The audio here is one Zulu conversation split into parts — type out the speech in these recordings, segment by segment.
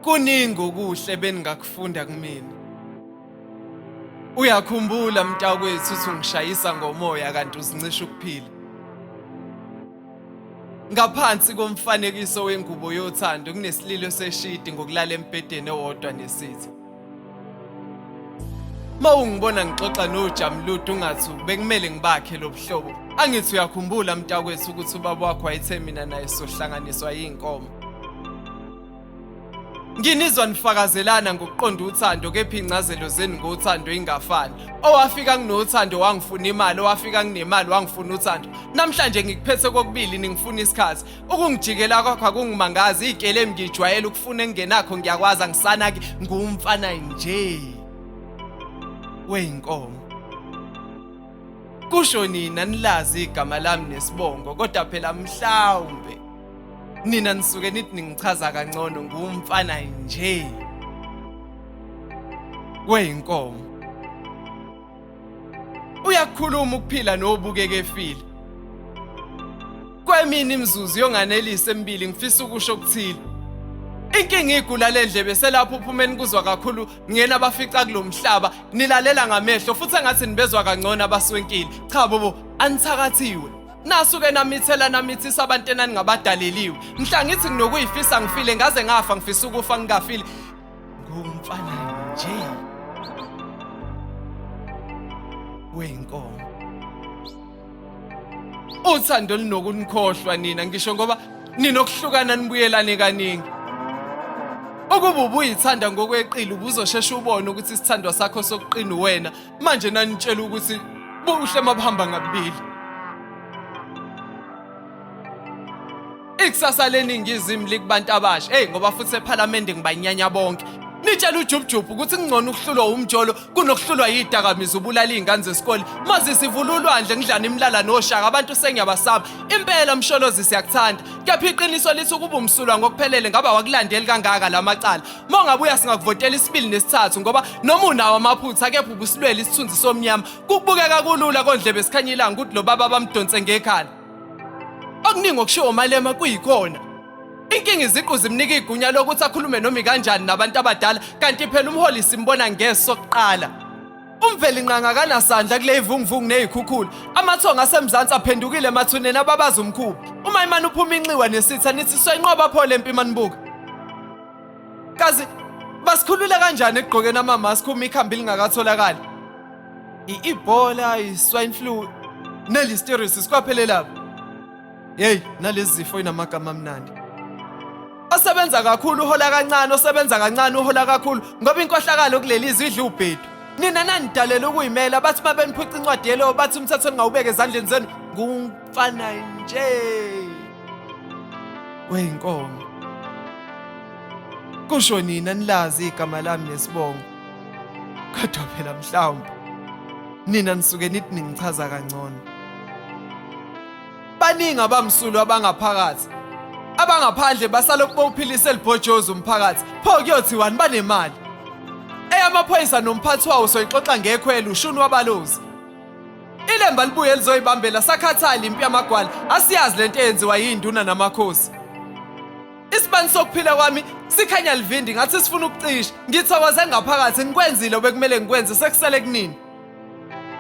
Kuningi okuhle beningakufunda kumina. Uyakhumbula mntakwethu uthi ungishayisa ngomoya kanti uzincisha ukuphila. Ngaphansi komfanekiso wengubo yothando kunesililo seshidi ngokulala embhedeni owodwa nesitha. Uma ungibona ngixoxa noJamludu ungathi bekumele ngibakhe lobuhlobo. Angithi uyakhumbula mntakwethu ukuthi ubaba wakho wayethe mina naye sohlanganiswa yinkomo. Nginizwa nifakazelana ngokuqonda uthando kepha incazelo zenu ngothando ingafani. Owafika nginothando wangifuna imali, owafika nginemali wangifuna uthando. Namhlanje ngikuphethe kokubili ningifuna isikhathi. Ukungijikela kwakho akungimangazi, igelemu ngijwayele ukufuna engingenakho ngiyakwazi angisanaki ngumfana nje. Weyinkomo. Kusho nina nilazi igama lami nesibongo kodwa phela mhlawumbe nina nisuke nithi ningichaza kangcono ngumfana nje weyinkomo. Uyakhuluma ukuphila nobukeke efile. Kwemini imizuzu yonganelisa emibili ngifisa ukusho okuthile. Inkinga igula lendlebe selapho uphumeni kuzwa kakhulu ngena abafica kulomhlaba nilalela ngamehlo futhi engathi nibezwa kangcono abaswenkile. Cha bobo anithakathiwe. Nasuke namithela namithisa abantu enaningabadaleliwe. Mhla ngithi nginokuyifisa ngifile ngaze ngafa ngifisa ukufa ngingafile. Ngumfana nje wenkomo. Uthando lunokunikhohlwa nina ngisho ngoba ninokuhlukana nibuyelane kaningi. Ukuba ubuyithanda ngokweqile ubuzosheshe ubone ukuthi isithandwa sakho sokuqina uwena manje nanitshela ukuthi buhle mabuhamba ngabili. Ikusasa leningizimu likubantu abasha. Hey ngoba futhi ephalamende ngibanyanya bonke. Nitshela uJubjub ukuthi kungcono ukuhlulwa umjolo kunokuhlulwa yidakamizwa ubulala izingane zesikole. Maze sivula ulwandle ngidlana imilala noshaka abantu sengiyabasaba. Impela msholozi siyakuthanda. Kepha iqiniso lithi ukuba umsulwa ngokuphelele ngaba wakulandeli kangaka lamacala. Mongabuya singakuvotela isibili nesithathu ngoba noma unawo amaphutha kepha ubusilwela isithunzi somnyama. Kukubukeka kulula kondlebe sikhanya ilanga ukuthi lo baba bamdonse ngekhala. Okuningi okushiwo uMalema kuyikhona. Inkinga iziqu zimnika igunya lokuthi akhulume noma ikanjani nabantu abadala kanti phela umholi simbona ngeso kuqala. Umvelinqangi akanasandla kule ivunguvungu nezikhukhula. Amathonga aseMzansi aphendukile emathuneni ababaza umkhuba. Uma imane uphuma inxiwa nesitha nithi soyinqoba pho le mpi manibuka. Kazi basikhulule kanjani ekugqokeni ama-mask uma ikhambi lingakatholakali? I-Ebola, i-swine flu ne-listeriosis kwaphelelaphi? Hey, nalezi zifo inamagama amnandi. Osebenza kakhulu uhola kancane, osebenza kancane uhola kakhulu ngoba inkohlakalo kuleli zwe idla ubhedu. Nina nanidalela ukuyimela bathi uma beniphuca incwadi yelo bathi umthetho ningawubeka ezandleni zenu ngumfana nje weyinkomo. Kusho nina nilazi igama lami nesibongo. Kodwa phela mhlawumbe nina nisuke nithi ningichaza kangcono. Baningi abamsulwa abangaphakathi. Abangaphandle basalokhu bowuphilisa elibhojozi umphakathi. Pho kuyothiwani banemali. Eyamaphoyisa nomphathi wawo soyixoxa ngekhwelo ushuni wabalozi. Ilemba libuye lizoyibambela sakhathala impi yamagwala asiyazi lento eyenziwa yinduna namakhosi. Isibani sokuphila kwami sikhanya livindi ngathi sifuna ukucisha. Ngithokoze ngaphakathi ngikwenzile obekumele ngikwenze sekusele kunini.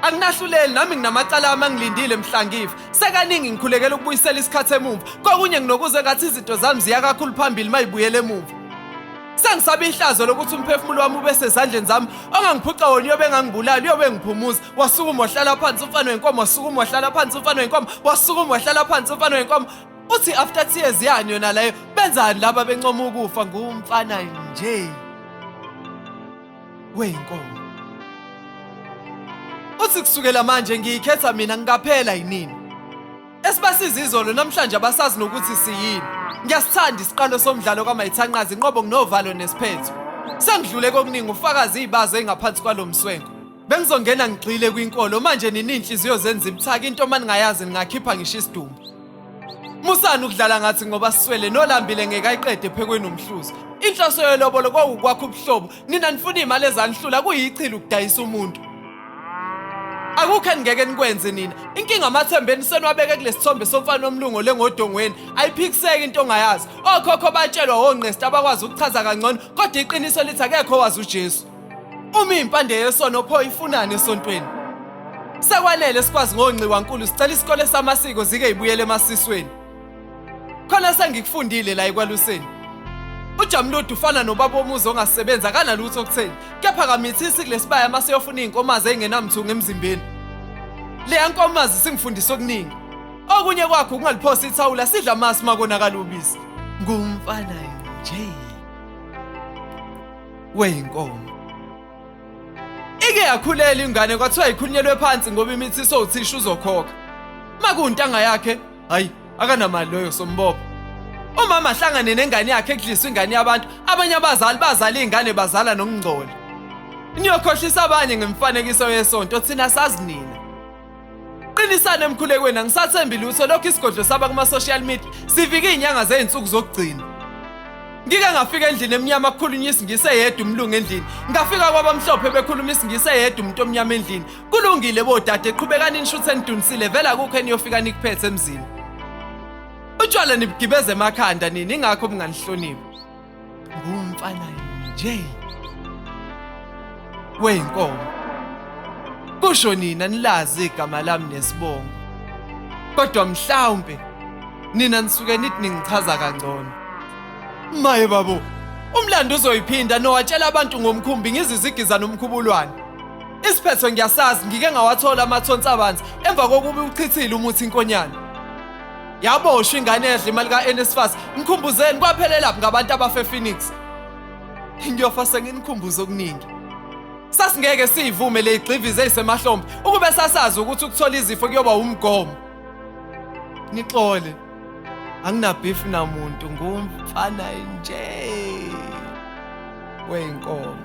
Anginahluleli nami nginamacala ami angilindile mhla ngifa. Sekaningi ngikhulekela ukubuyisela isikhathi emuva. Kokunye nginokuze ngathi izinto zami ziya kakhulu phambili mayibuyele emuva. Sengisaba ihlazo lokuthi umphefumulo wami ube sezandleni zami ongangiphuca wona uyobe engangibulala uyobe engiphumuza. Wasukuma wahlala phansi umfana wenkomo wasukuma wahlala phansi umfana wenkomo wasukuma wahlala phansi umfana wenkomo. Uthi after tears yani yona leyo benzani laba bencoma ukufa ngumfana nje weyinkomo. Uthi kusukela manje ngiyikhetha mina ngikaphela yinini. Esibasiza izolo namhlanje abasazi nokuthi siyini. Ngiyasithanda isiqalo somdlalo kaMayithanqazi inqobo nginovalo nesiphetho. Sengidlule kokuningi ufakazi izibazo ezingaphansi kwalomswenko. Bengizongena ngigxile kwinkolo manje nina inhliziyo zenza ibuthaka into maningayazi ningakhipha ngisho isidumbu. Musani ukudlala ngathi ngoba siswele nolambile ngeke ayiqede ephekweni umhluzi. Inhloso yelobolo kwawukwakha ubuhlobo. Nina nifuna imali ezanihlula kuyichilo ukudayisa umuntu. Akukho eningeke nikwenze nina. Inkinga amathemba enu seniwabeke kulesithombe somfana omlungu lengodongweni. Ayiphikiseki into ongayazi. Okhokho batshelwa ongqesti abakwazi ukuchaza kangcono, kodwa iqiniso lithi akekho owazi uJesu. Uma impande yesono pho ifunani esontweni? Sekwanele sikwazi ngongxiwankulu, sicela isikole samasiko zike ibuyele emasisweni. Khona sengikufundile la ekwaluseni. UJamludi ufana nobaba womuzi ongasebenzi akanalutho okutheni, kepha kamithisi kulesibaya mase yofuna izinkomazi ezingenamthungo emzimbeni. Leya nkomazi singifundisa okuningi. Okunye kwakho ukungaliphosa ithawula sidla amasi makonakala ubisi. Ngumfana nje weyinkomo. Ike yakhulela ingane kwathiwa ikhulunyelwe phansi ngoba imithi sowuthisha uzokhokha. Makuntanga yakhe, hayi akanamali loyo sombopha. Umama ahlangane nengane yakhe ekudliswa ingane yabantu, abanye abazali bazala izingane bazala nokungcola. Niyokhohlisa abanye ngemfanekiso yesonto thina sazi nina. Qinisani emkhulekweni angisathembi lutho lokho isigodlo saba kuma social media sivike izinyanga zezinsuku zokugcina. Ngike ngafika endlini emnyama kukhulunywa isingisi eyedwa umlungu endlini. Ngafika kwabamhlophe bekhuluma isingisi eyedwa umuntu omnyama endlini. Kulungile bodade qhubekani nishuthe nidunisile vele akukho eniyofika nikuphethe emzini. Utshwala nibugibeza emakhanda nini ingakho bunganihloniphi. Ngumfana nje weyinkomo. Kusho nina nilazi igama lami nesibongo. Kodwa mhlawumbe nina nisuke nithi ningichaza kangcono. Maye babo, umlando uzoyiphinda nowatshela abantu ngomkhumbi ngizizigiza nomkhubulwane. Isiphetho ngiyasazi ngike ngawathola amathonsi abanzi emva kokuba uchithile umuthi inkonyane. Yaboshwa ingane edla imali ka-NSFAS. Ngikhumbuzeni kwaphelelaphi ngabantu abafe Phoenix. Ngiyofa senginikhumbuza okuningi. Sasingeke siyivume le igxivize ezisemahlombe ukube sasazi ukuthi ukuthola izifo kuyoba umgomo. Nixole. Angina beef namuntu ngumfana nje. Weyinkomo.